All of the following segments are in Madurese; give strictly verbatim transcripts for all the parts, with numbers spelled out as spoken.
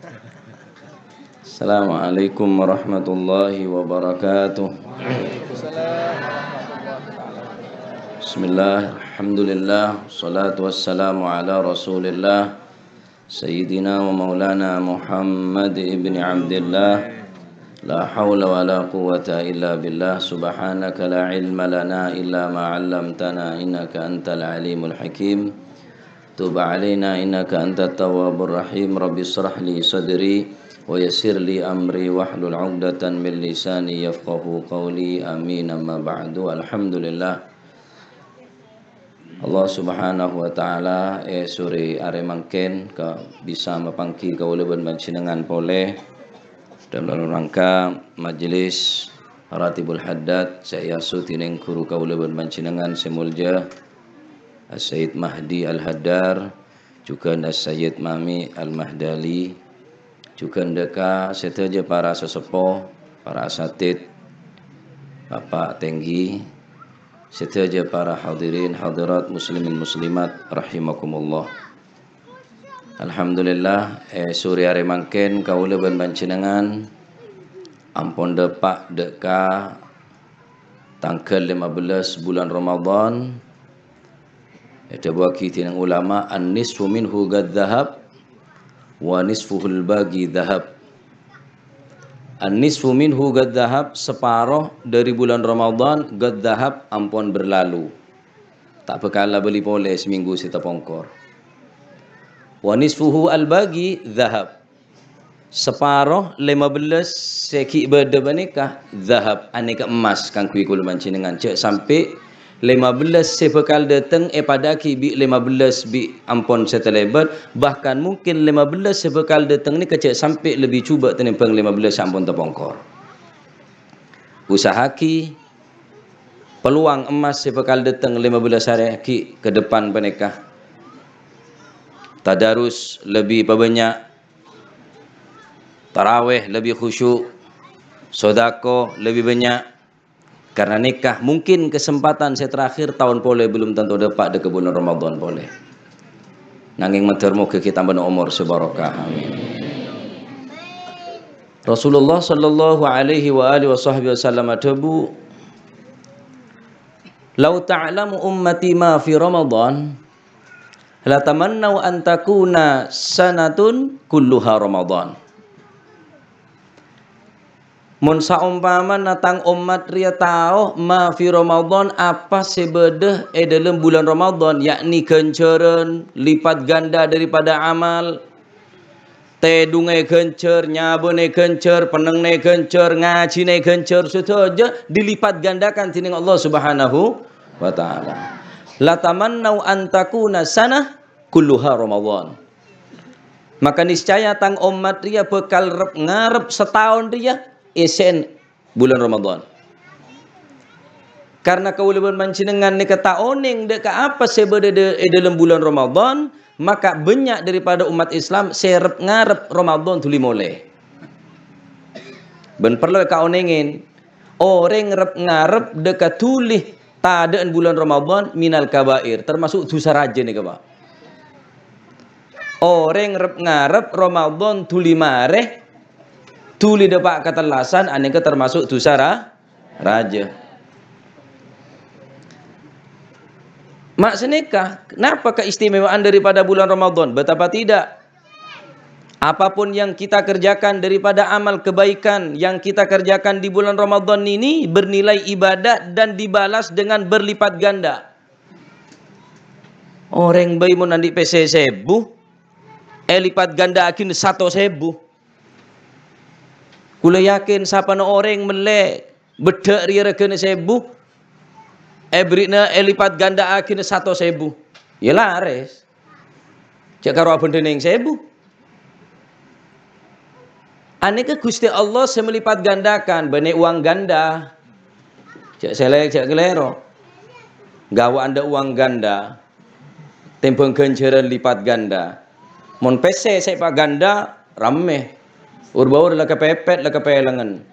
Assalamualaikum warahmatullahi wabarakatuh. Bismillah, alhamdulillah, salatu wassalamu ala rasulillah, sayyidina wa maulana Muhammad ibni Abdillah. La haula wa la quwwata illa billah, subhanaka la ilma lana illa ma 'allamtana, innaka antal alimul hakim. Tub alaina innaka antat tawwabur rahim. Rabbi israh li sadri wa yassir li amri wahlul 'uqdatan min lisani yafqahu qawli. Amin. Amma ba'du. Alhamdulillah. Allah Subhanahu wa Ta'ala, è sore arè mangkèn ka bisa mapangghi kaulâ bân panjhennengngan polè dalam rangka majelis Ratibul Haddad sè èasoss dènèng ghuru kaulâ bân panjhennengngan sè molja, As-Sayyid Mahdi Al-Haddar, jhughân As-Sayyid Mami Al-Mahdali, jhughân dhâ' ka sadhâjâ para saseppo, para asatid, Bapak Tenggi, sadhâjâ para hadirin hadirat muslimin muslimat rahimakumullah. Alhamdulillah, è sore arè mangkèn kaulâ bân panjhennengngan ampon dâpa' dhâ' ka tangghâl lèma bellâs bulân Ramadhan. Èdhâbuwâghi dènèng ulama, "An-nisfu minhu qad dhahab, wa nisfuhul baqi dhahab." An-nisfu minhu qad dhahab, saparo dhâri bulân Ramadhan, qad dhahab, ampon berlalu. Ta' bhâkal abâli polè samènggu sè tapongkor. "Wa nisfuhu al-baqi dhahab." Saparo lèma bellâs sè ghi' bâdâ panèka dhahab, anèka emmas kaangghuy kaulâ panjhennengngan. Jhâ' sampè' lèma bellâs sè bhâkal dâteng èpadâ'aghi bi' lèma bellâs bi' ampon sè talèbât, bahkan mungkin lèma bellâs sè bhâkal dâteng nèka jhâ' sampè' lebbi jhubâ' tènèmbhâng lèma bellâs sè ampon tapongkor. Usaha'aghi peluang emmas sè bhâkal dâteng lèma bellâs arè ghi' ka depan panèka. Tadarus lebbi pabânnya', tarawèh lebbi khusyuk, sodako lebbi bânnya'. Karna nèka mungkin kesempatan sè terakhir, taon polè belum tanto dâpa' dhâ' ka bulân Ramadhan polè. Nangèng mandhâr mogâ ghi' tambâna omor sè barokah. Amin. Rasulullah sallallahu alaihi wa alihi wa sahbihi wasallam adhâbu, "Lau ta'lamu ummati ma fi Ramadhan, latamannau an takuna sanatun kulluha Ramadhan." Mon saompamana tang ommat rèya tao ma fi Ramadhan, apa sè bâdâ è dâlem bulân Ramadhan, yakni ghânjhârân lipat ganda daripada amal, tèdungnga èghânjhâr, nyabâna èghânjhâr, pennengnga èghânjhâr, ngajhina èghânjhâr, sadhâjâ dilipat gandakan dènèng Allah Subhanahu wa Ta'ala. "Latamannau an takuna sanah kulluha Ramadhan." Maka niscaya tang ommat rèya bhâkal rep-ngarep sataon rèya èssèna bulân Ramadhan. Karna kaulâ bân panjhennengngan nèka ta' onèng dhâ' ka apa sè bâdâ dâ-, è dâlem bulân Ramadhan, maka bânnya' daripada ommat Islam sè rep-ngarep Ramadhan dhuli molè. Bân parlo èkaonèngè, orèng rep-ngarep dhâ' ka dhuli tadâ'ân bulân Ramadhan minal kabair, termasuk dhusa rajâ nèka, Pak. Orèng rep-ngarep Ramadhan dhuli marè, dhuli dâpa' ka tellasan, anèka termasuk dhusa ra-, rajâ. Ma' sanèka, napa keistimewaan daripada bulân Ramadhan? Betapa tidak? Apapun yang kita kerjakan daripada amal kebaikan yang kita kerjakan di bulan Ramadan ini bernilai ibadah dan dibalas dengan berlipat ganda. Orèng bhâi mon andi' pèssè sèbu, èlipat ganda'aghi satos èbu. Kaulâ yakin sapana orèng mellè beddhâ' rèya règhâna sèbu, èberri'na èlipat ganda'aghi satos èbu. Ya larès. Jhâ' karo abhândhânèng sèbu. Anèka Ghustè Allah sè melipat gandakan, bânnè uwang ganda. Jhâ' sèlèk, jhâ' kalèro. Ghâbây anda uwang ganda, tèmbhâng ghânjhârân lipat ganda. Mon pèssè sè èpaganda, rammè. Ur-bâur la kapèpèt, la kapèlèngan.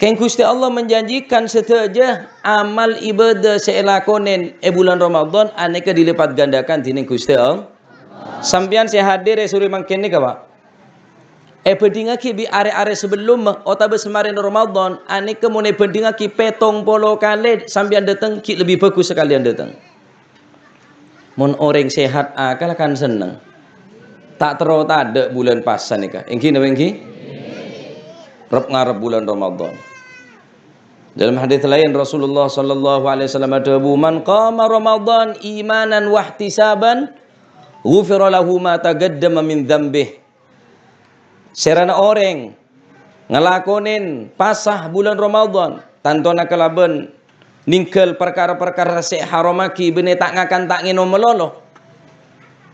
Eng Gusti Allah menjanjikan sadhâjâ amal ibadah sè èlakonè è bulân Ramadan anèka dilipatgandakan dhinèng Gusti Allah. Sampèyan sè hadir è sore mangkèn nèka, Pak, èbhândhingngaghi bi' arè-arè sabellumma otabâ samarèna Ramadan, anèka mon èbhândhingngaghi pèttong polo kalè sampèyan dâteng, ghi' lebbi bhâghus sakalèyan dâteng. Mon orèng sehat akal kan senneng. Ta' terro tadâ' bulân pasa nèka. Èngghi napa èngghi? Rep-ngarep bulân Ramadan. Dalam hadis lain Rasulullah sallallahu alaihi wasallam adhâbu, "Man qama Ramadan imanan wahtisaban, ghufira lahu ma taqaddama min dzambih." Sèrana orèng ngalakonè pasa bulân Ramadan, tantona kalabân nèngghâl parkara-parkara sè èharamaghi bânnè ta' ngakan ta' ngènom malolo.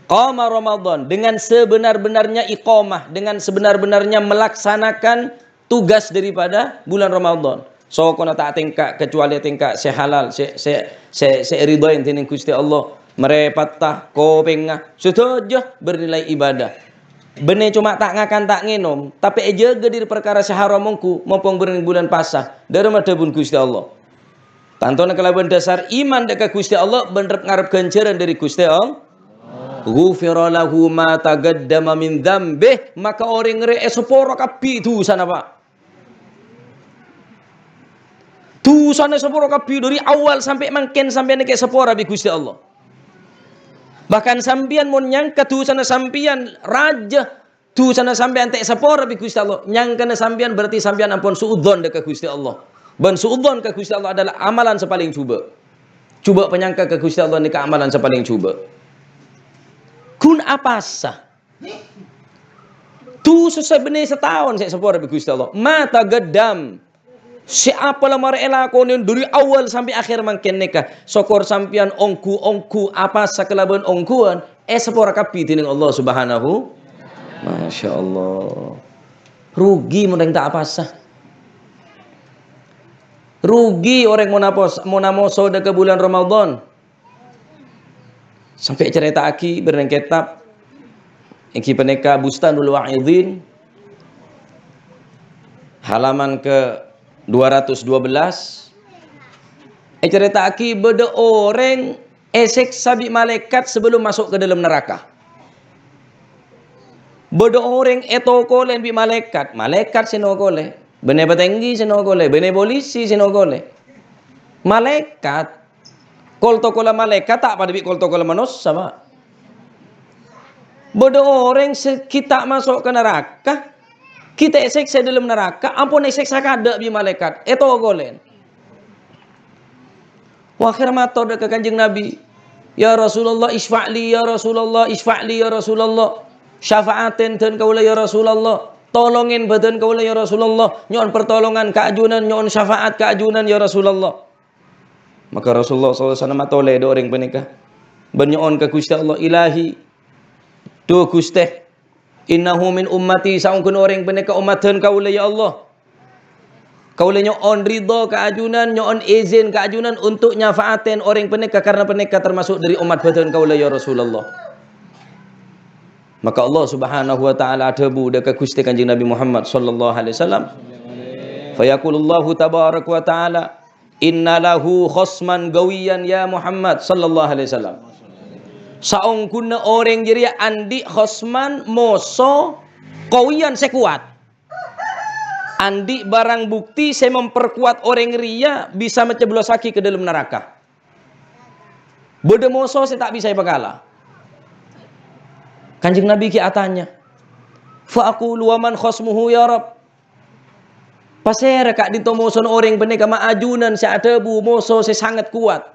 Qama Ramadan dengan sebenar-benarnya iqamah, dengan sebenar-benarnya melaksanakan tugas daripada bulân Ramadan. Sokona ta' tèngka kecuali tèngka sè halal, sè, sè, sè, sè èridhoi dhinèng Gusti Allah. Marè patta, kopèngnga, sadhâjâ bernilai ibadah. Bânnè coma ta' ngakan, ta' ngènom, tapè èjâgâ dhâri parkara sè haram ongghu, mompong bâreng bulân pasa. Dârâmma dhâbuna Gusti Allah? Tantona kalabân dhâsar iman dâ' ka Gusti Allah bân rep-ngarep ghânjhârân dhâri Gusti Allah. "Ghufira lahu ma taqaddama min dzambih," maka orèng rè èsapora kabbhi dhusana, Pak. Dhusana èsapora kabbhi dhâri awal sampè' mangkèn sampèyan èkè sapora bi' Gusti Allah. Bahkan sampèyan mon nyangka dhusana sampèyan rajâ, dhusana sampèyan ta' èsapora bi' Gusti Allah, nyangkana sampèyan berarti sampèyan ampon su'udzon dâ' ka Gusti Allah. Bân su'udzon ka Gusti Allah adalah amalan sè palèng jhubâ'. Jhubâ' panyangka ka Gusti Allah nèka amalan sè palèng jhubâ'. Ghun apasa? Dhusa sè bânnè sataon sè èsapora bi' Gusti Allah. Ma taqaddam. Sè apa la marè èlakonè dhâri awal sampè' akhèr mangkèn nèka. Sokor sampèyan ongghu-ongghu apasa kalabân ongghuwân, èsapora kabbhi dhinèng Allah Subhanahu. Masya Allah. Rugi mon orèng ta' apasa. Rugi orèng mon apos-, mon amoso dâ' ka bulân Ramadan. Sampè' ècarèta'aghi bâreng kètab, èngghi panèka Bustanul Wa'idhin, halaman ke dua ratus dua belas, ècarèta'aghi bâdâ orèng èsèksa bi' malaèkat sabellun maso' ka dâlem naraka. Bâdâ orèng ètokolè bi' malaèkat, malaèkat sè nokolè, bânnè patèngghi sè nokolè, bânnè polisi sè nokolè. Malaèkat. Kol-tokolla malaèkat ta' padâ bi' kol-tokolla manossa, Pak. Bâdâ orèng sè ghi' ta' maso' ka naraka, ghi' ta' èsèksa è dâlem naraka, ampon èsèksa kaadâ' bi' malaèkat, ètokolè. Wah, akhèr mator dâ' ka Kanjeng Nabi, "Ya Rasulullah, isfa' li, ya Rasulullah, isfa' li, ya Rasulullah. Syafa'atè bhâdhân kaulâ, ya Rasulullah. Tolongè bhâdhân kaulâ, ya Rasulullah. Nyo'on partolongan ka ajunan, nyo'on syafa'at ka ajunan, ya Rasulullah." Maka Rasulullah sallallahu alaihi wasallam atolè dâ' orèng panèka. Bân nyo'on ka Ghustè Allah, "Ilahi, dhu Ghustè, innahu min ummati, saongghuna orèng panèka ommaddhân kaulâ, ya Allah. Kaulâ nyo'on ridho ka ajunan, nyo'on izin ka ajunan untuk nyafa'atè orèng panèka, karna panèka termasuk dâri ommat bhâdhân kaulâ, ya Rasulullah." Maka Allah Subhanahu wa Ta'ala adhâbu dâ' ka Ghustè Kanjeng Nabi Muhammad sallallahu alaihi wasallam. Fayaqulullahu tabaraka wa ta'ala, "Inna lahu khasman gawiyan ya Muhammad," sallallahu alaihi wasallam. Saongghuna orèng jârèya andi' khasman, moso, qawiyan sè kowat. Andi' barang bukti sè memperkuat orèng rèya bisa macoblossaghi ka dâlem naraka. Bâdâ moso sè ta' bisa èpakala. Kanjeng Nabi ghi' atanya, "Fa aqulu wa man khasmuhu ya Rabb?" Pasèra ka'dinto mosona orèng panèka, ma' ajunan sè adhâbu moso sè sanget kowat.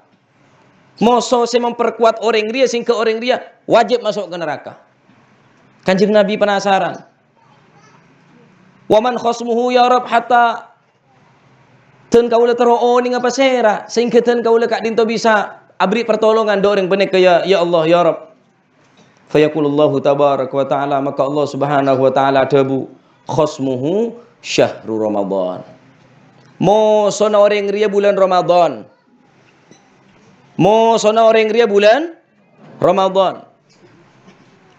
Moso sè memperkuat orèng rèya sehingga orèng rèya wajib maso' ka naraka. Kanjeng Nabi penasaran. "Wa man khasmuhu ya Rabb hatta dhân kaulâ terro onènga pasèra sehingga dhân kaulâ ka'dinto bisa aberri' pertolongan dâ' orèng panèka ya, ya Allah, ya Rabb?" Fayaqulullahu tabaraka wa ta'ala, maka Allah Subhanahu wa Ta'ala adhâbu, "Khasmuhu syahru Ramadan." Mosona orèng rèya bulân Ramadan. Mosona orèng rèya bulân Ramadan.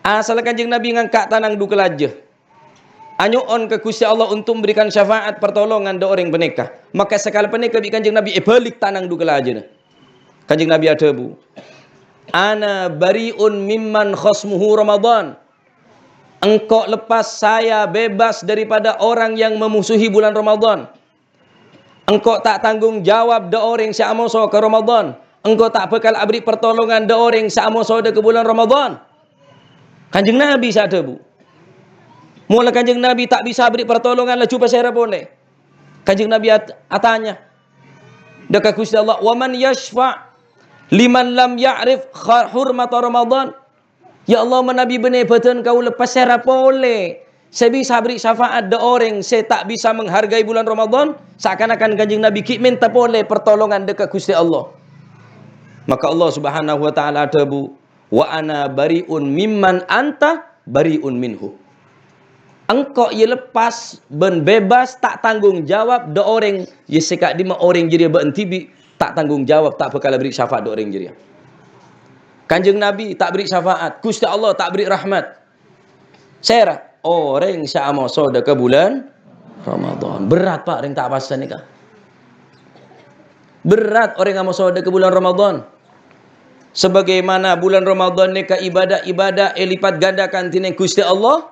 Asalla Kanjeng Nabi ngangka' tanang dhu kalajâ. anyo'on ka Gusti Allah untuk memberikan syafaat pertolongan dâ' orèng panèka. Maka sakala panèka bi' Kanjeng Nabi èbâlik tanang dhu kalajâna. Kanjeng Nabi adhâbu, "Ana bari'un mimman khasmuhu Ramadan." Engko' lepas, saya bebas daripada orang yang memusuhi bulan Ramadan. Engko' ta' tanggung jawab dâ' orèng sè amoso ka Ramadan. Engko' ta' bhâkal aberri' pertolongan dâ' orèng sè amoso dâ' ka bulan Ramadan. Kanjeng Nabi sè adhâbu. Mola Kanjeng Nabi ta' bisa aberri' pertolongan, laju pasèra polè? Kanjeng Nabi at-, atanya dâ' ka Gusti Allah, "Wa man yasyfa' liman lam ya'rif kha-, hurmata Ramadan?" "Ya Allah, manabi bânnè bâdân kaulâ, pasèra polè sè bisa aberri' syafaat dâ' orèng sè ta' bisa menghargai bulan Ramadan?" Seakan-akan Kanjeng Nabi ghi' mènta polè pertolongan dâ' ka Gusti Allah. Maka Allah Subhanahu wa Ta'ala adhâbu, "Wa ana bari'un mimman anta bari'un minhu." Engko' iyâ lepas bân bebas, ta' tanggung jawab dâ' orèng, iyâ sè ka'dimma orèng jârèya bâ'ân dhibi', ta' tanggung jawab, ta' bhâkal aberri' syafaat dâ' orèng jârèya. Kanjeng Nabi ta' berri' syafaat, Gusti Allah ta' berri' rahmat. Sèra? Orèng sè amoso dâ' ka bulân Ramadan. Berat, Pak, rèng ta' apasa nèka. Berat orèng amoso dâ' ka bulân Ramadan. Sebagaimana bulân Ramadan nèka ibadah-ibadah èlipat gandakan dhinèng Gusti Allah,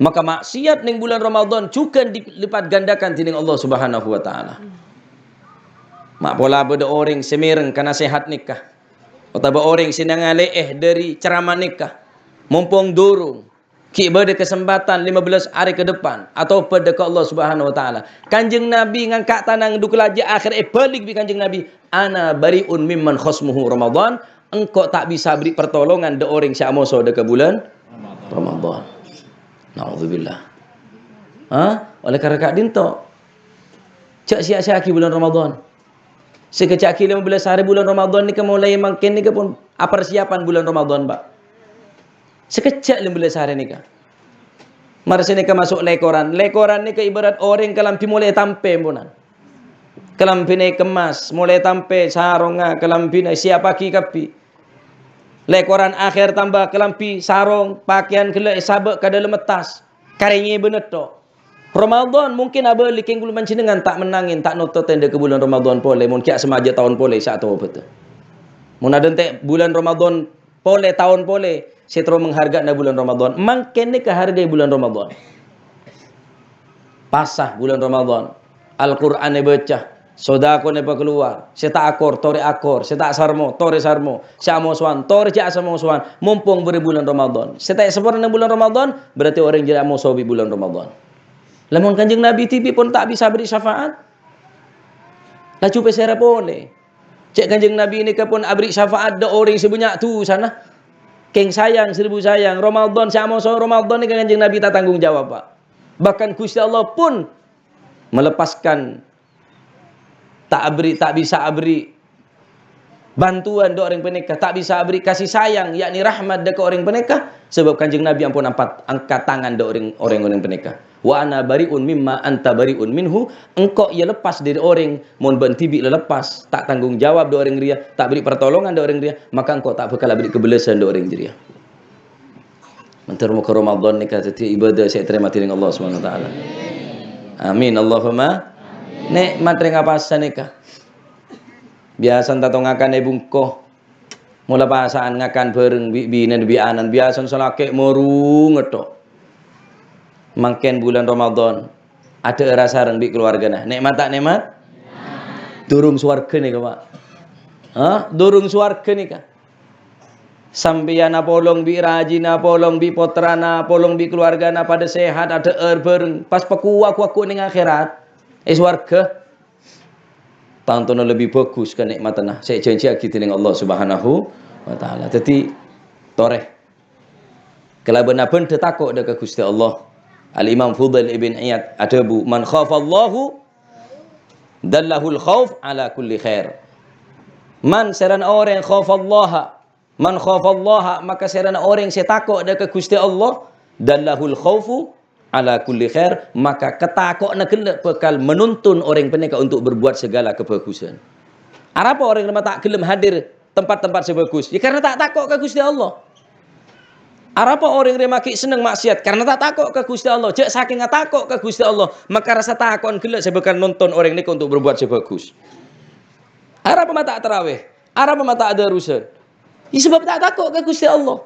maka maksiat nèng bulân Ramadan jhughân dilipat gandakan dhinèng Allah Subhanahu wa Ta'ala. Ma' pola bâdâ orèng sè mèreng ka nasèhat nèka, otabâ orèng sè nangalè'è dâri ceramah nèka, mompong durung, ghi' bâdâ kasempadhân lima belas arè ka depan, atobât dâ' ka Allah Subhanahu wa Ta'ala. Kanjeng Nabi ngangka' tanang dhu kalajâ, akhèr èbâlik bi' Kanjeng Nabi, "Ana bari'un mimman khasmuhu Ramadan." Engko' ta' bisa aberri' pertolongan dâ' orèng sè amoso dâ' ka bulân Ramadan. Naudzubillah. Hah? Oleh karena ka'dinto, jhâ' sia-siaaghi bulân Ramadan. Sè kèjhâ' aghi lima belas arè bulân Ramadan nèka, molaè mangkèn nèka pon apersiapan bulân Ramadan, Pak. Sè kèjhâ' lima belas arè nèka. Mara sè nèka maso' lèkoran. Lèkoran nèka ibarat orèng kalambhi molaè tampè, emponan. Kalambhina èkemmas, molaè tampè, sarongnga, kalambhina èsiapaghi kabbhi. Lèkoran akhèr tamba kalambhi, sarong, pakèyan ghellâ' èsabâ' ka dâlem tas. Karèngè bânnè tok. Ramadan mungkin abâli, kèng kaulâ panjhennengngan ta' mennangè, ta' nototè dâ' ka bulân Ramadan polè, mon ghi' asamaja taon polè sè atobâdhâ. Mon adântè' bulân Ramadan polè, taon polè, sè terro mengharga'na bulân Ramadan. Mangkèn nèka hargai bulân Ramadan. Pasa bulân Ramadan. Al-Qur'an èbâca, sodako èpakalowar, sè ta' akor, torè akor, sè ta' sarmo, torè sarmo, sè amosowan, torè jhâ' asamosowan, mompong bârâ' bulân Ramadan. Sè ta' èsaporana bulân Ramadan, berarti orèng jârèya amoso bi' bulân Ramadan. Lamon Kanjeng Nabi dhibi' pon ta' bisa aberri' syafaat, laju pasèra polè? Cè' Kanjeng Nabi nèka pon aberri' syafaat dâ' orèng sè bânnya' dusana. Kèng sayang, seribu sayang, Ramadan sè amoso Ramadan nèka Kanjeng Nabi ta' tanggung jawab, Pak. Bahkan Gusti Allah pon melepaskan, ta' aberri', ta' bisa aberri' bantuan dâ' orèng panèka, ta' bisa aberri' kasih sayang, yakni rahmat dâ' ka orèng panèka, sabâb Kanjeng Nabi ampon ampat angkat tangan dâ' orèng, orèng-orèng panèka. "Wa ana bari'un mimma anta bari'un minhu," engko' iyâ lepas dâri orèng, mon bâ'ân dhibi' la lepas, ta' tanggung jawab dâ' orèng rèya, ta' aberri' pertolongan dâ' orèng rèya, maka engko' ta' bhâkal aberri' kabellâsân dâ' orèng jârèya. Mandhâr moghâ Ramadan nèka dhâddhi ibadah sè ètarèma dâri Allah Subhanahu wa Ta'ala. Amin, Allahumma. Nè'mat rèng apasa nèka? Biyasana tanto ngakan è bungko. Mola pasa'an ngakan bhâreng bi' binèna bi' ana'na, biyasana sè lakè' morung ngetto. Mangkèn bulân Ramadan, adâ'âr sareng bi' kalowargana. Nè'mat ta' nè'mat? Durung sowarghâ nèka, Pak. Hah? Durung sowarghâ nèka. Sampèyan apolong bi' rajina, apolong bi' pottrana, apolong bi' kalowargana padâ sehat, adâ'âr bhâreng, pas pakowa-kowa neng akhèrat, è sowarghâ. Tantona lebbi bhâghus kanè'matanna sè èjhânjhiyaghi dèning Allah Subhanahu wa Ta'ala. Dhâddhi, torè kalabân abhândhâ tako' dâ' ka Ghustè Allah. Al-Imam Fudail ibn Iyad adhâbu, "Man khafallaha dallahul khauf ala kulli khair." Man sèrana orèng khafallaha, man khafallaha, maka sèrana orèng sè tako' dâ' ka Ghustè Allah, dallahul khaufu ala kulli khair, maka katako'na ghellâ' bhâkal manuntun orèng panèka untuk berbuat segala kebhâghusân. Arapa orèng rèma ta' ghellem hadir tempat-tempat sè bhâghus? Ya, karena ta' tako' ka Ghustè Allah. Arapa orèng rèya maghi senneng maksiat? Karena ta' tako' ka Ghustè Allah. Jhâ' sakènga tako' ka Ghustè Allah, maka rassa tako'na ghellâ' sè bhâkal nonton orèng nèka untuk berbuat sè bhâghus. Arapa ma' ta' tarawèh? Arapa ma' ta' darusan? Ya, sabâb ta' tako' ka Ghustè Allah.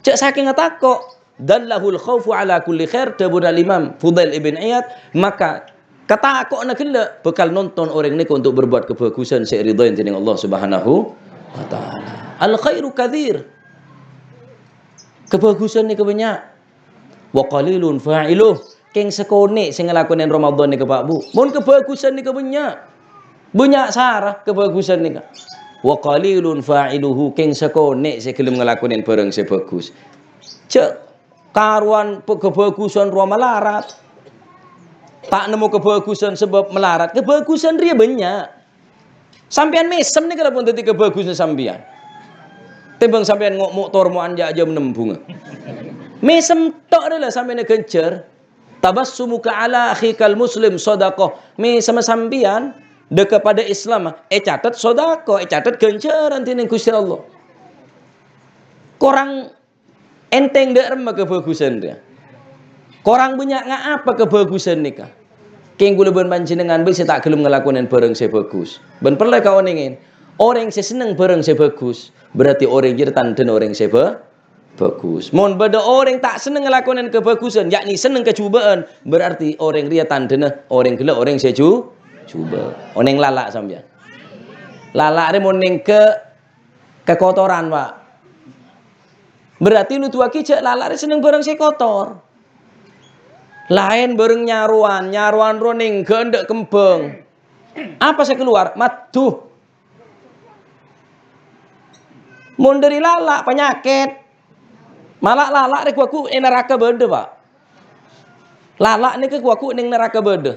Jhâ' sakènga tako', "Dallahul khaufu ala kulli khair," dhâbuna Imam Fudail ibn Iyad, maka katako'na ghellâ' bhâkal nonton orèng nèka untuk berbuat kabhâghusân sè èridhoi dènèng Allah Subhanahu wa Ta'ala. Al khairu katsir. Kabhâghusân nèka bânnya'. "Wa qalilun fa'iluh." Kèng sakonè' sè ngalakonè Ramadan nèka, Pak, Bu. Mon kabhâghusân nèka bânnya'. Bânnya' sara kabhâghusân nèka. "Wa qalilun fa'iluhu." Kèng sakonè' sè ghellem ngalakonè bhârâng sè bhâghus. Jhâ' karowan pe-, kabhâghusân rowa malarat. Ta' nemmo kabhâghusân sabâb malarat. Kabhâghusân rèya bânnya'. Sampèyan mèsem nèka la pon dhâddhi kabhâghusân sampèyan. Tèmbhâng sampèyan ngo'-, mo'-, tor mo'an jhâ' jhâm ennem bhunga. Mèsem tok rèya la sampèyan èghânjhâr. "Tabassumuka ala akhikal muslim shadaqah." Mèsemma sampèyan dâ' ka padâ Islam, ècatet sodako, ècatet ghânjhârân dènèng Ghustè Allah. Korang Ènthèng dâ' remma kabhâghusân rèya. Korang bânnya' ngapa kabhâghusân nèka? Kèng kaulâ bân panjhennengngan bhâi sè ta' ghellem ngalakonè bhârâng sè bhâghus. Bân parlo èkaonèngè, orèng sè senneng bhârâng sè bhâghus, berarti orèng jârèya tandhâna orèng sè bhâ-, bhâghus. Mon bâdâ orèng ta' senneng ngalakonè kabhâghusân, yakni senneng kajhubâ'ân, berarti orèng rèya tandhâna orèng ghellâ' orèng sè jhu-, jhubâ'. Onèng lala' sampèyan. Lala' rè mon nèngghâ' kakotoran, Pak. Berarti nuduwaghi jhâ' lala' rè senneng bhârâng sè kotor. Laèn bhârâng nyarowan, nyarowan rowa nèngghâ' endâ' kembhâng. Apa sè kalowar? Madhu. Mon dâri lala', panyakèt. Mala' lala' rè ghu-waghu è naraka bâdâ, Pak. Lala' nèka ghu-waghu neng naraka bâdâ.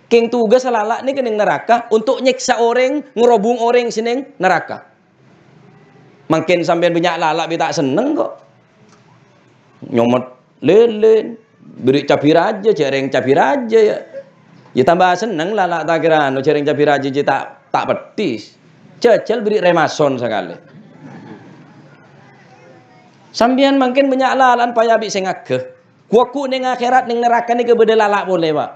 Kèng tugas lala' nèka neng naraka untuk nyèksa orèng, ngerobung orèng sè neng naraka. Mangkèn sampèyan bânnya' lala' bi' ta' senneng kok. Nyomet lilin, bâri' cabbhi rajâ, jhârèng cabbhi rajâ, ya. Ya tamba senneng lala' ta' kèra anu, jhârèng cabbhi rajâ jhâ' ta', ta' peddhis. Jhâjhâl bâri' rèmason sakalè. Sampèyan mangkèn bânnya' lala'an paya bi' sè ngaghâ. Ghu-waghu neng akhèrat, neng naraka nèka bâdâ lala' polè, Pak.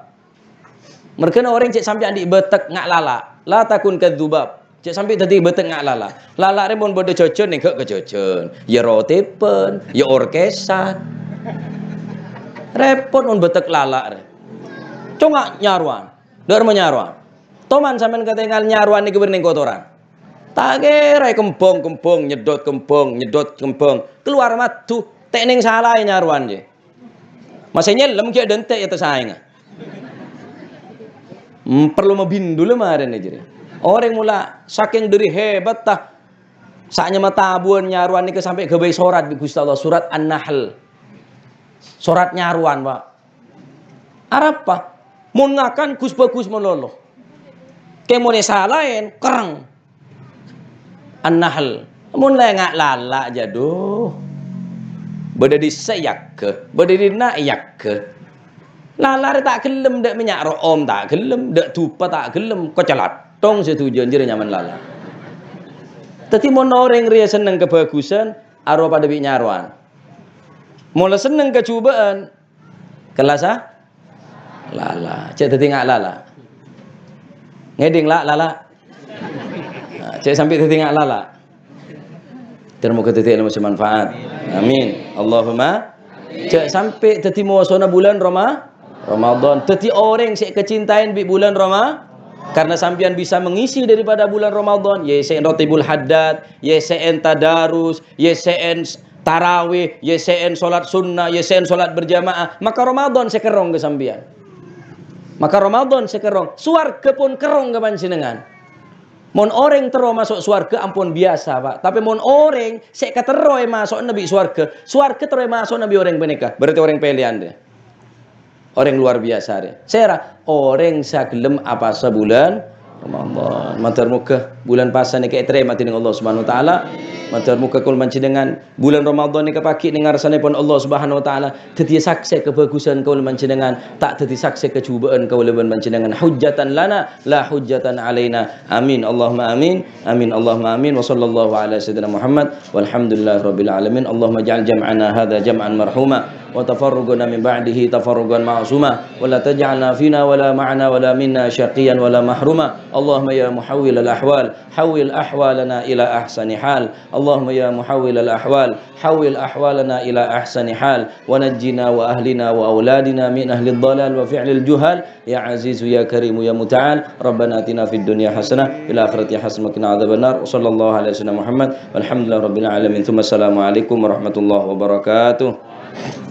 Marghâna orèng jhâ' sampè' andi' bâtek nga' lala'. La takun kadzubab. Jhâ' sampè' dhâddhi bâtek nga' lala'. Lala' rè mon bâdâ jhâjhân, nèngghâ' ka jhâjhân. Ya rotèpon, ya orkèsan. Rèpot mon bâtek lala' rè. Conga' nyarowan. Dâ' remma nyarowan. Toman sampèyan katèngal nyarowan nèka bâri' neng kotoran. Ta' kèra kembhâng-kembhâng, nyedot kembhâng, nyedot kembhâng. Kalowar madhu. Tè' neng salaè nyarowan jiyâ. Masè nyellem ghi' adânte' ya tasaènga. Hmm, parlo mabindula marèna jârèya. Orèng mola sakèng dâri hebatta. Sanyamana tabuwân nyarowan nèka sampè' ghâbây sorat bi' Ghustè Allah, sorat An-Nahl. Sorat nyarowan, Pak. Arapa? Mon ngakan ghus-bhâghus malolo. Kèng mon èsalaèn, kerrèng. An-Nahl. Mon la nga' lala' jhâ' dhu. Bâdâ è dissa' èyagghâ, bâdâ è dinna' èyagghâ. Lala' rè ta' ghellem, dâ' mènnya' ro'om ta' ghellem, dâ' dupa ta' ghellem, kacalathong sè dhujân jârèya nyamana lala'. Dhâddhi mon orèng rèya senneng kabhâghusân, arowa padâ bi' nyarowan. Mon la senneng kajhubâ'ân, Kella sa? Lala'. Jhâ' dhâddhi nga' lala'. Ngèdhing, la, lala'. Nah, jhâ' sampè' dhâddhi nga' lala'. Ter moghâ dhâddhi èlmo sè manfaat. Amin. Allahumma. Jhâ' sampè' dhâddhi mosona bulân Roma-, Ramadan. Dhâddhi orèng sè èkacintaèn bi' bulân Roma-, karena sampèyan bisa mengisi daripada bulân Ramadan, ya, sè rotibul haddad, ya, sè tadarus, ya, sè tarawih, ya sè'en sholat sunnah, ya sè'en sholat berjamaah, maka Ramadan sè kerrong ka sampèyan. Maka Ramadan sè kerrong, sowarghâ pon kerrong ka panjhennengngan. Mon orèng terro maso' sowarghâ ampon biyasa, Pak. Tapè mon orèng sè katerro èmaso'ana bi' sowarghâ, sowarghâ terro èmaso'ana bi' orèng panèka, berarti orèng pèlèyan, dâ. Orèng luar biyasa, rè. Sèra? Orèng sè ghellem apasa bulân Ramadan. Mator moghâ bulân pasa nèka ètarèma dèning Allah Subhanahu wa Ta'ala. Mator moghâ kaulâ panjhennengngan bulân Ramadhan nèka paghi' neng ngarsanèpon Allah Subhanahu wa Ta'ala, dhâddhiyâ saksè kabhâghusân kaulâ panjhennengngan, ta' dhâddhi saksè kajhubâ'ân kaulâ bân panjhennengngan. Hujjatan lana, la hujjatan alaina. Amin, Allahumma amin. Amin, Allahumma amin. Wa sallallahu ala sayyidina Muhammad, walhamdulillahi rabbil alamin. Allahumma ij'al jam'ana hadha jam'an marhuma, wa tafarruqana min ba'dihi tafarruqan ma'suma, wa la taj'alna fina wa la ma'ana wa la minna syaqiyan wa la mahruma. Allahumma ya muhawwilal ahwal, hawwil ahwalana ila ahsani hal. Allahumma ya muhawwilal ahwal, hawwil ahwalana ila ahsani hal, wa najjina wa ahlina wa auladina min ahlid dhalal wa fi'lil juhal. Ya Azizu ya Karimu ya Muta'al, Rabbana atina fid dunya hasanah, fil akhirati hasanah wa qina adzabannar. Wa sallallahu ala sayyidina Muhammad, walhamdulillahi rabbil alamin. Tsumma assalamu alaikum warahmatullahi wabarakatuh.